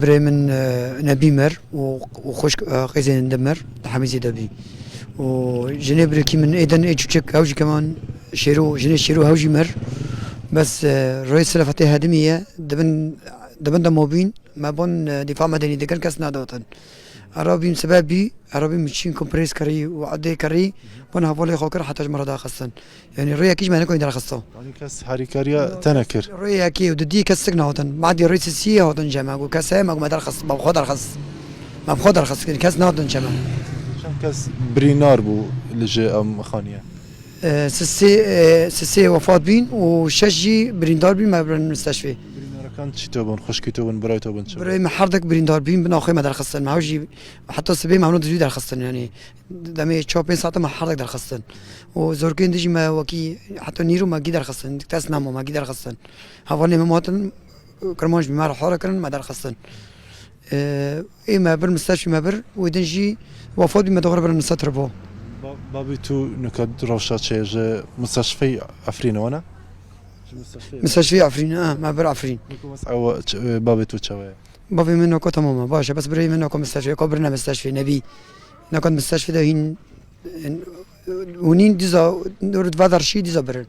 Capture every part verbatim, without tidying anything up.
Birê min, e, Nebî mir û, û xwişk, e, qêzên din mir, di Hemîzê de bî. Û jinê birêkî min êdin ê çûçik, ew jî keman Şêro, jinê Şêro hew jî mir. Bes, e, rê silafetê hedimî ye, di bin, di bin de mobîn, me bon, e, dîfa medenî dikin, kes nadatin. Erabîm sebebî, erabîm çîn komprês kerî û edê kerî, bon hevalê xwe kir, heta ji min re daxistin. Yanî rêyekî ji me nekoyî derxista. Yanî kes harîkariya te nekir? Rêyekî û didî kes tik nehatin. Badî rê sisiyê hatin cem me. Got kes heye, me got me derxist, me bi xwe derxist. Me bi xwe derxist, kes nehatin cem me. Çend kes birîndar bû li ji em xaniye? E, sisê, e, sisê wefat bîn û şeş jî birîndar bîn, me birin misteşfê. Birîndarekan çi to bûn? Xwişkî to bûn, birayê to bûn, çi bûn? Birayê me her dek birîndar bîn, bin axê me derxistin. Me hew jî heta sibê me hewna dijî derxistin, yanî demê çar pênc saete me her dek derxistin. Û zorkên dijî me wekî heta nîro me gî derxistin, dik dest namo me gî derxistin. Hevalê me hatin, Kirmanc bî me re hare kirin, me derxistin. Ê, ê me bir, misteşfî me bir, wê din jî wefat bî, me dixwar birin mistetirbo. Ba-, babî tu nika rewşa çê ji misteşfî Efrînê wana? Ji misteşfî. Misteşfî Efrînê, ha, me bir Efrîn. Nika wes-, ew, ç-, babê tu çawa ye? Bavê min noko tamam e, baş e, bes birayê min noko misteşfê, ko birine misteşfê, Nebî. Noko misteşfê de hîn, hûnîn dîza, va derşî dîza birin.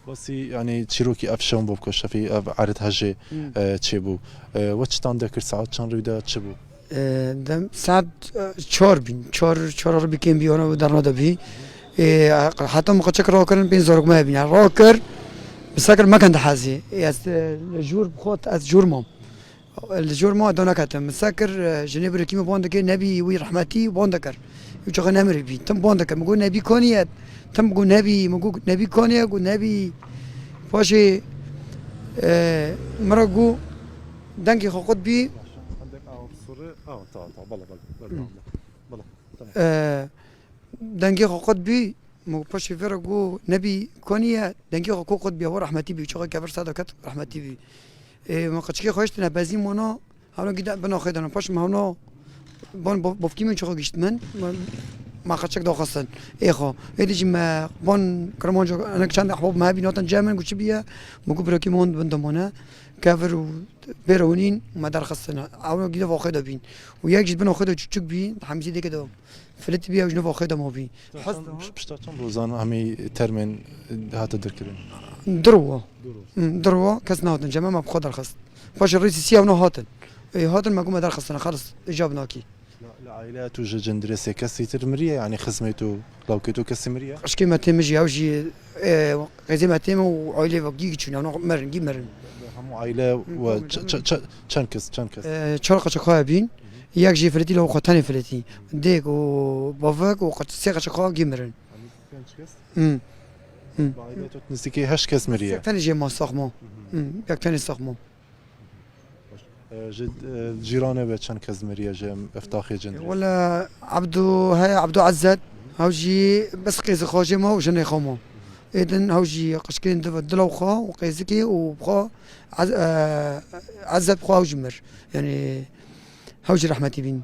Basî, yanî çîrokî ev şewn bo bike, şefî ev erid hejê, Hmm. e, çêbû. E, we çi tande kir, saet çend rû da, çi bû? E, dem, saet, e, çar bîn, çar, çar rû bî kêm bî, ona derna de bî. E, heta min qeçek rakirin, pênc zarok me bîn. Rakir, bi sekir mekin dihezî. E, ez, e, li jûr bi xwe, ez jûr mam. Li jor ma dana ketim. Min se kir, e, jinê birikî min ban dikir, Nebî wî rehmetî ban dikir. Wî çaxê nemirî bî. Tim ban dikir. Min got, Nebî kanî ye? Tim got, Nebî. Min got, Nebî kanî ye? Got, Nebî. Paşê, e, min re got, dengê xwe qut bî. Tamam, tamam. Bala, bala, bala, Hı. bala. Tamam. E, dengê xwe qut bî. Min paşê vê re got, Nebî kanî ye? Dengê xwe ku qut bî, ew rehmetî bî. Çaxê kevir ser de ket, rehmetî bî. Ê, min qeçikê xwe hiştine bezî mona, hewna gî de bina xwe dana. Paş min hewna ban bo-, bofkî min çaxê gişt min. Min, ma qeçik daxistin. Ê xwe. Ê dî jî me ban Kirmanco, enek çend ehbab me hebî natin cem min, got çi bîye? Min got, birokî min hon bin de mone. Kevir û bêre hûnîn, me derxistin. Hewna gî de vaxê de bîn. Û yek jî bina xwe de çûçik bî, Hemzî dêke de. Filîtî bî, ew ji nû vaxê de mabî. Pişta çend, pişta çend rozan hemî termên hate derkirin? Du rû wa. Du rû. Hı, du rû wa, kes nehatin cem me, me bi xwe derxist. Paşê rîsî sî ew ne hatin. Ê, hatin me got me derxistine, xelis, îcab nakî. Li, li aîleya tu ji cindirê sê kesî tir miriye, yanî xizmê tu, lawkê tu kesî miriye? Qeçikê me tê min jî, ew jî, ê, qêzê me tê min û aîlê ve gî çûn, ew ne mirin, gî mirin. Hemû aîle Hı, we tamam, ç-, tamam. ç-, ç-, çend kes, çend kes? Ê, çar qeçik xwe bîn. Yek jî filîtî, li xwe tenê filîtî. Dêk û bavek û qeç-, sê qeçik xwe gî mirin. Yanî pênc kes? Hı. Hı. Bi aîleya tu nizîkî heşt kes miriye. Yek tenê jê ma sax ma. Hı hı. Hı, yek tenê sax ma. Baş. E, ji, e, cîranê ve çend kes miriye ji eftaxê cindirê? Wele Ebdû heye, Ebdû Ezzet. Hew jî bes qêzê xwe jê ma û jinê xwe ma. Ê din hew jî qeçikên di, dilaw xwe û qêzikê û xwe Ez-, e, Ezzet xwe hew jî mir. Yanî hew jî rehmetî bîn.